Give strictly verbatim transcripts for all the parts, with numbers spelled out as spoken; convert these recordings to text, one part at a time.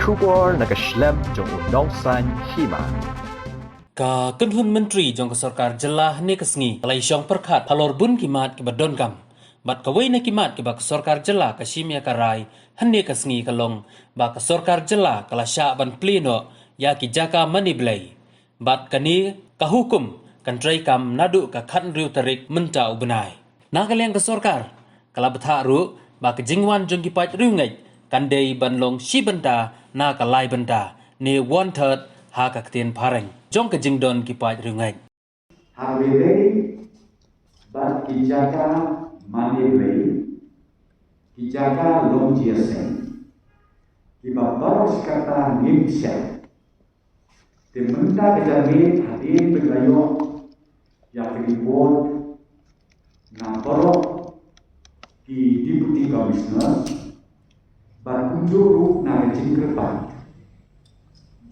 Khubor na ka shlem jong u nongsan hima. Ka kynhun myntri jong ka sorkar jylla hynne ka sngi ka la ïashong pyrkhat halor bun ki mat kiba donkam. Bad kawei na ki mat kiba ka sorkar jylla ka shim ïa ka rai hynne ka sngi ka long ba ka sorkar jylla ka la shah ban plie noh ïa ki jaka mane blei. Bad kane ka hukum kan treikam naduh ka khathynriew tarik mynta u bnai. Na ka liang ka sorkar ka la bthah ruh ba ka jingwan jong ki paid riewngeit kan dei ban long shi bynta na ka lai bynta ne one third ha ka ktien phareng jong ka jingdon ki paid riewngeit. Ha kaba ïadei bad ki jaka mane blei, ki jaka long jingïaseng, kiba baroh shi katta ngim shah. Te mynta ka janmiet hadien ba ngi la ïoh ïa ka report na baroh ki Deputy Commissioner, bad kumjuh ruh na ka jingkyrpad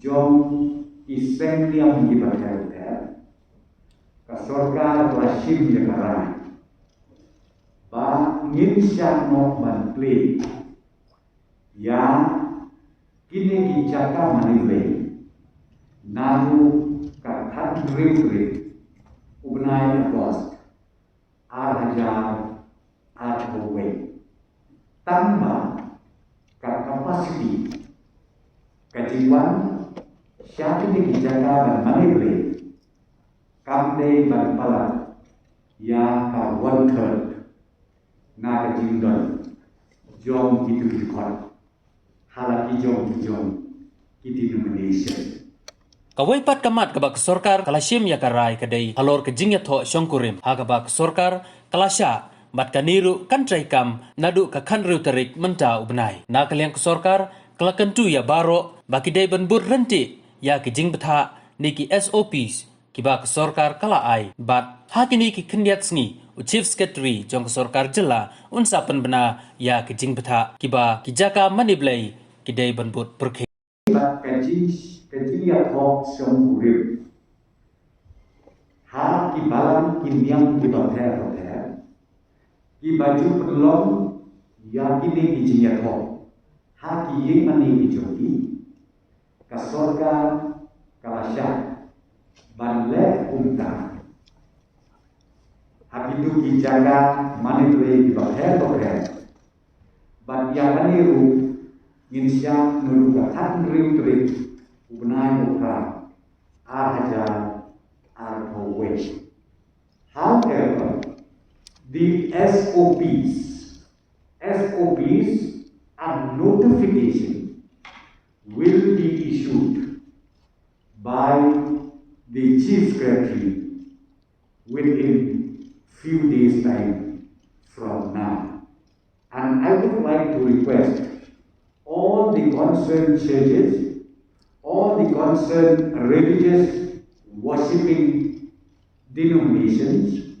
jong ki seng niam kiba pher pher, ka sorkar ka la shim ïa ka rai ba ngin shah noh ban plie ïa kine ki jaka mane blei naduh ka khathynriew tarik u bnai August ar hajar arphew wei. Tang ba ka capacity, ka jingwan sha kine ki jaka ban mane blei, kam dei ban palat ïa ka one third na ka jingdon jong kito ki dkhot ha la ki jong ki jong ki denomination. Kawei pat ka mat kaba ka sorkar ka la shim ïa ka rai ka dei halor ka jingïathoh shongkurim ha kaba ka sorkar ka la shah, bad kane ruh kan treikam naduh ka khathynriew tarik mynta u bnai. Na ka liang ka sorkar ka la kyntu ïa baroh ba ki dei ban bud ryntih ïa ki jingbthah ne ki S O Ps kiba ka sorkar ka la ai. Bad ha kine ki khyndiat sngi u Chief Secretary jong ka sorkar jylla un sa pynbna ïa ki jingbthah kiba ki jaka mane blei ki dei ban bud pyrkhing. Bad ka jing, ka jingïathoh shongkurim ha ki balang ki niam kiba pher bapher, kiba ju pynlong ïa kine ki jingïathoh ha ki ïing mane ki jong ki, ka sorkar ka la shah ban leh kumta ha kito ki jaka mane blei kiba pher bapher. Bad ïa kane ruh ngin shah naduh ka khathynriew tarik u bnai u Phra ar hajar arphew wei. However, the S O Ps, S O Ps and notification will be issued by the Chief Secretary within few days time from now. And I would like to request all the concerned churches, all the concerned religious worshipping denominations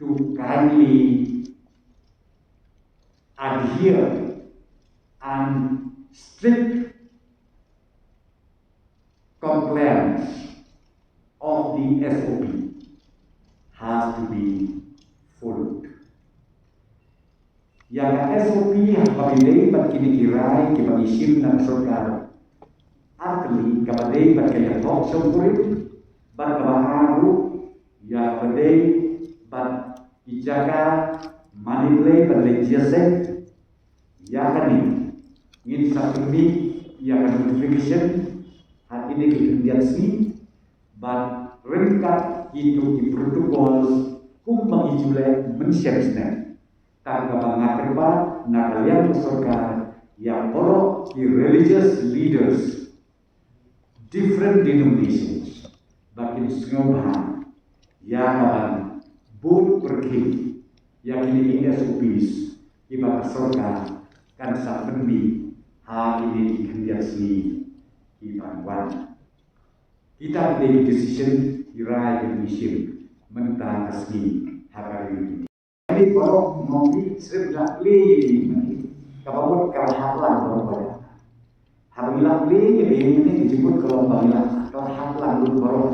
to kindly adhere and strict compliance of the S O P has to be followed. Ïa ka S O P ha kaba ïadei bad kine ki rai kiba ngi shim na ka sorkar, artylli kaba dei bad ka ïathoh shongkurim, bad kaba ar ruh ïa kaba dei bad ki jaka mane blei ban leit jingïaseng. Ïa kane ngin sa pynmih ïa ka notification ha kine ki khyndiat sngi bad ryngkat kito ki protocols kumba ngi ju leh mynshem snem. Tang kaba nga kyrpad na ka liang ka sorkar ïa baroh ki religious leaders, different denominations, ba kin sngewbha ïa ka ban bud pyrkhing ïa kine ki S O Ps kiba ka sorkar kan sa pynmih ha kine ki khyndiat sngi ki ban wan. Kita ki dei ki decision, ki rai kiba ngi shim mynta ka sngi ha ka ri. Ngi baroh ngi sngewbha plie ïa ka ïing mane, kaba mut ka la hap lang baroh baroh. Haba ngi la plie ïa ka ïing mane, ka jingmut ka long ba ngi la, ka la hap lang lut baroh.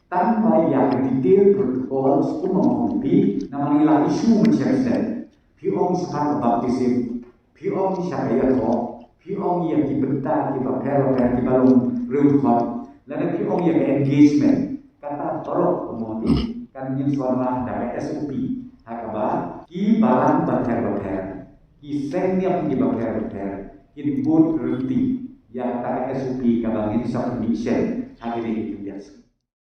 Tang ba ïa ka detail protocol skum ma ngi phi, namar ngi la issue mynshem snem. Phi ong shaphang ka baptism, phi ong sha ka ïathoh, phi ong ïa ki bynta kiba pher bapher kiba long riewdkhot, lane phi ong ïa ka engagement, kata baroh ka mon kan ngin sngewthuh da ka S O P ha kaba ki balang bapher bapher, ki seng niam kiba pher bapher kin bud ryntih ïa kata ka S O P kaba ngin sa pynmih shen ha kine ki khyndiat sngi.